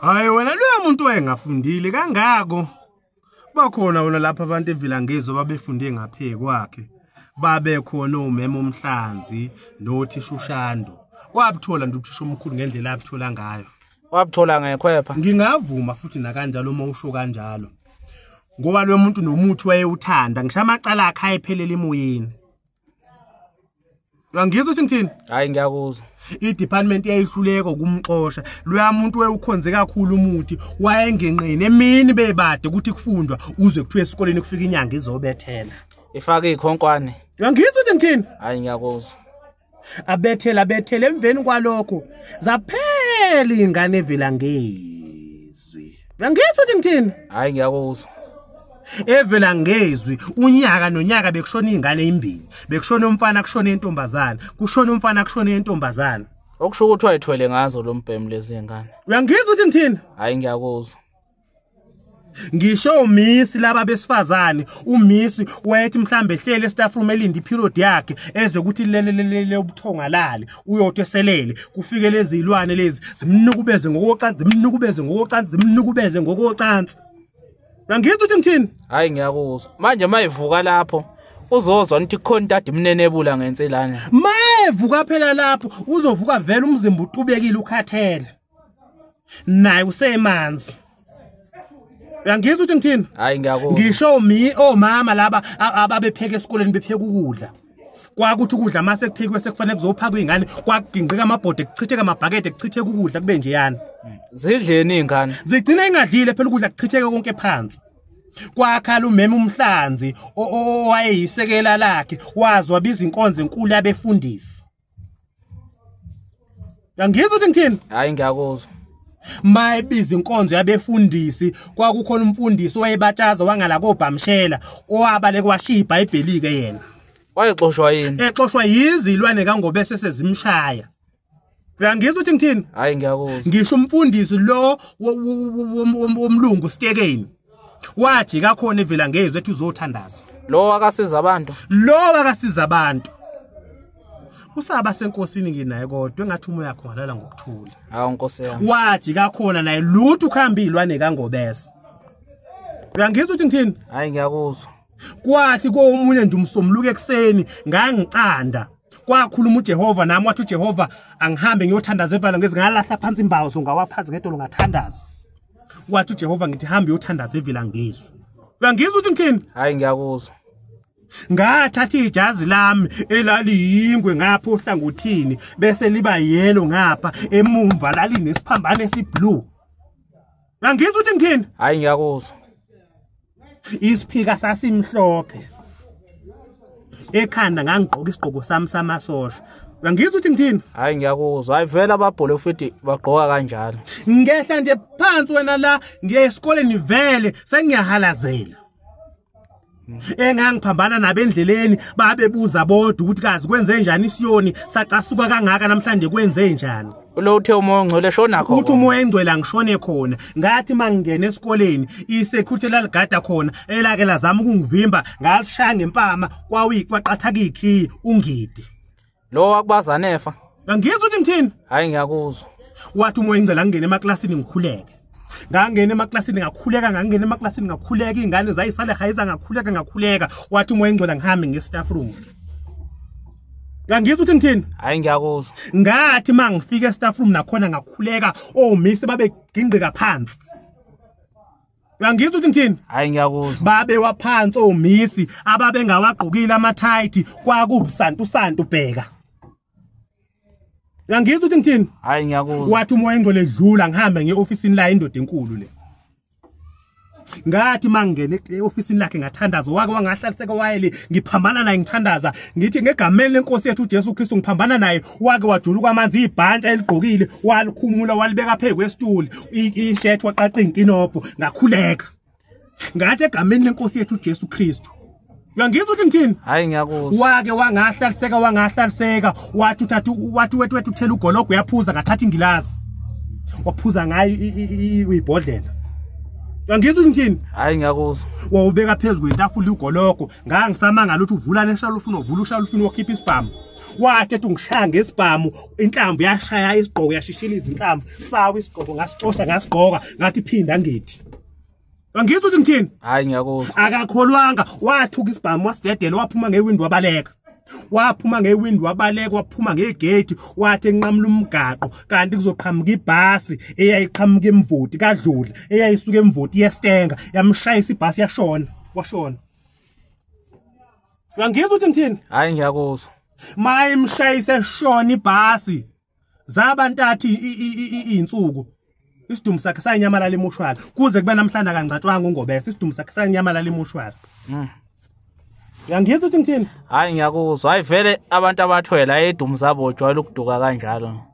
Hayi wena, loya muntu wayengafundile kangako. Bakhona wona lapha abantu eVilangezwe babefunde ngaphe kwakhe. Babe khona umema umhlanzi nothisha uShando. Wabuthola nje uthisha omkhulu ngendlela abuthola ngayo. Wabuthola ngekhwepha. Ngingavuma futhi nakanjalo uma usho kanjalo. Ngoba lo muntu nomuthi wayewuthanda, ngisho amacala akhe ayephelele emoyeni. Uyangizwa ukuthi ngithini? Hayi ngiyakuzwa. I-department yayihluleka ukumxosha. Loya muntu wayewukhonze kakhulu umuthi, wayengenqeni emini bebade ukuthi kufundwa uzwe kuthiwa esikoleni kufika inyanga izobethela. Ifake ikhonkwane. Uyangizwa ukuthi ngithini? Hayi ngiyakuzwa. Abethela abethela, emveni kwalokho zaphela ingane evela ngezwi. Uyangizwa ukuthi ngithini? Hayi ngiyakuzwa. Evela ngezwi unyaka nonyaka bekushona ingane ezimbili, bekushona umfana kushona intombazana, kushona umfana kushona intombazana. Okusho ukuthi wayithwele ngazo lo mbhemu lezi ngane. Uyangizwa ukuthi ngithini? Hayi ngiyakuzwa. Ngisho umisi laba besifazane, umisi wayethi mhlambe ehlele estaff room elinde iperiod yakhe ezwe ukuthi lelelele ubuthongalale, uyothi eselele kufike lezi zilwane lezi zimnukubeze ngokocansi, zimnukubeze ngokocansi, zimnukubeze ngokocansi. Uyangizwa ukuthi ngithini? Hayi ngiyakuzwa. Manje mayivuka lapho uzozwa ukuthi kukhona into ade imnenebula ngenselana. Mayevuka phela lapho uzovuka vele umzimba uqubekile ukhathele. Naye usemanzi. Uyangizwa ukuthi ngithini? Hayi ngiyakuzwa. Ngisho mi omama laba ababepheka esikoleni bepheka ukudla. Kwakuthi ukudla mase kuphekiwe sekufanele kuzophakwa izingane, kwakugingqika amabhode, kuchitheka amabhakede, kuchitheka ukudla kube njeyana. Zidleni izingane? Zigcina ingadlile phela ukudla kuchitheke konke phansi. Kwakhala umema umhlanzi owayeyisekela lakhe, wazwa biza inkonzo enkulu yabefundisi. Uyangizwa ukuthi ngithini? Hayi ngiyakuzwa. Mayebiza inkonzo yabefundisi, kwakukhona umfundisi owayebatshaza wangala kobhamshela, owabaleka washiya iBhayibheli ke yena. Wayexoshwa yini? Exoshwa yizilwane kaNgobese sezimshaya. Uyangizwa ukuthi ngithini? Hayi ngiyakuzwa. Ngisho umfundisi lo womlungu Stekeni wajika khona evela ngezwe ethi uzothandaza. Lo akasiza abantu. Lo akasiza abantu. Usaba senkosini nginaye kodwa engathi umoya wakho ngalala ngokuthula. Hawu Nkosi yami. Wajika khona naye lutho ukuhamba izilwane kaNgobese. Uyangizwa ukuthi ngithini? Hayi ngiyakuzwa. Kwathi komunye nje umsomluko ekuseni ngangicanda. Kwakhuluma uJehova nami, wathi uJehova angihambe ngiyothandaza evala ngezi, ngalahla phansi imbawo ngawaphansi ngedolo ngathandaza. Wathi uJehova ngithi hamba uyothandaza evela ngezwe. Uyangizwa ukuthi ngithini? Hayi ngiyakuzwa. Ngathatha ijazi lami elaliyingwe ngapha ohlangothini bese liba yellow ngapha emumva lalinesiphambano esiblue. Uyangizwa ukuthi ngithini? Hayi ngiyakuzwa. Isiphika sasimhlophe. Ekhanda ngangigqoka isigqoko sami samasosha. Uyangizwa ukuthi ngithini? Hayi ngiyakuzwa. Hayi vele ababholo futhi bagqoka kanjalo. Ngehla nje phansi wena la ngiye esikoleni vele sengiyahalazela. Engangiphambana nabo endleleni babebuza bodwa ukuthi kazi kwenze njani isiyoni sacasuka kangaka namhlanje kwenze njani. Lo uthe umoya ongcwele shona khona. Uthi umoya engcwele angishone khona. Ngathi mangingena esikoleni isecurity laligada khona elake lazama ukungivimba ngalishaya ngempama kwaqathaka ikhiyi ungidi. Lo wakubazanefa. Ngizwa ukuthi ngithini? Hayi ngiyakuzwa. Wathi umoya engcwele angene emaklasini ngikhuleke. Ngangena emaklasini ngakhuleka, ngangena emaklasini ngakhuleka, izingane zayisale hayiza ngakhuleka ngakhuleka. Wathi umoya engcwele ngihambe nge staff room. Ngangizwa ukuthi ngithini? Hayi ngiyakuzwa. Ngathi mangifika e staff room nakhona ngakhuleka, omisi babegingqika phansi. Uyangizwa ukuthi ngithini? Hayi ngiyakuzwa. Babewa phansi omisi ababengawagqokile amathayithi, kwakubusantu santu bheka. Uyangizwa ukuthi ngithini? Hayi ngiyakuzwa. Wathi umoya engcwele dlula ngihambe ngiye ofisini la indoda enkulu le. Ngathi mangingena eofisini lakhe ngathandaza, wake wangahlaliseka wayele ngiphambana naye ngithandaza ngithi ngegameni lenkosi yethu uJesu Kristu ngiphambana naye, wake wajuluka amanzi ibhantsha eligqokile walikhumula walibeka phezu kwesituli, ishirt waqaqa inkinobho, ngakhuleka ngathi egameni lenkosi yethu uJesu Kristu. Uyangizwa ukuthi ngithini? Hayi ngiyakuzwa. Wake wangahlaliseka wangahlaliseka, wathi uthatha wathi wethu wethu uthela ugologo uyaphuza, ngathatha ingilazi waphuza ngayo ibhodlela. Uyangizwa ukuthi ngithini? Hayi ngiyakuzwa. Wawubeka phezu kwetafula ugologo, ngangisamangala ukuthi uvula neshalufini, uvula ushalufini wakhipha isibhamu. Wathi ethi ungishaya ngesibhamu, inhlamvu yashaya isigqoko, yashishiliza inhlamvu, sawa isigqoko, ngasicosha ngasigqoka, ngathi phinda ngithi. Angizwa ukuthi ngithini? Hayi ngiyakuzwa. Akakholwanga, wathuka isibhamu wasidedela, waphuma ngewindi wabaleka. Waphuma ngewindi wabaleka, waphuma ngegate, wathi enqamula umgaqo, kanti kuzoqhamuka ibhasi eyayiqhamuka eMvoti kaDludla, eyayisuka eMvoti yeStenga, yamshayisa ibhasi yashona, washona. Uyangizwa ukuthi ngithini? Hayi ngiyakuzwa. Mayimshayise shona ibhasi. Zaba ntathu izinsuku. Isidumbu sakhe sayinyamalala emushwari. Kuze kube namhlanje akangcatshwanga uNgobese, isidumbu sakhe sayinyamalala emushwari. Uyangizwa ukuthi ngithini? Hayi ngiyakuzwa. Hayi vele abantu abathwele ayidumu zabo ujwayele ukuduka kanjalo.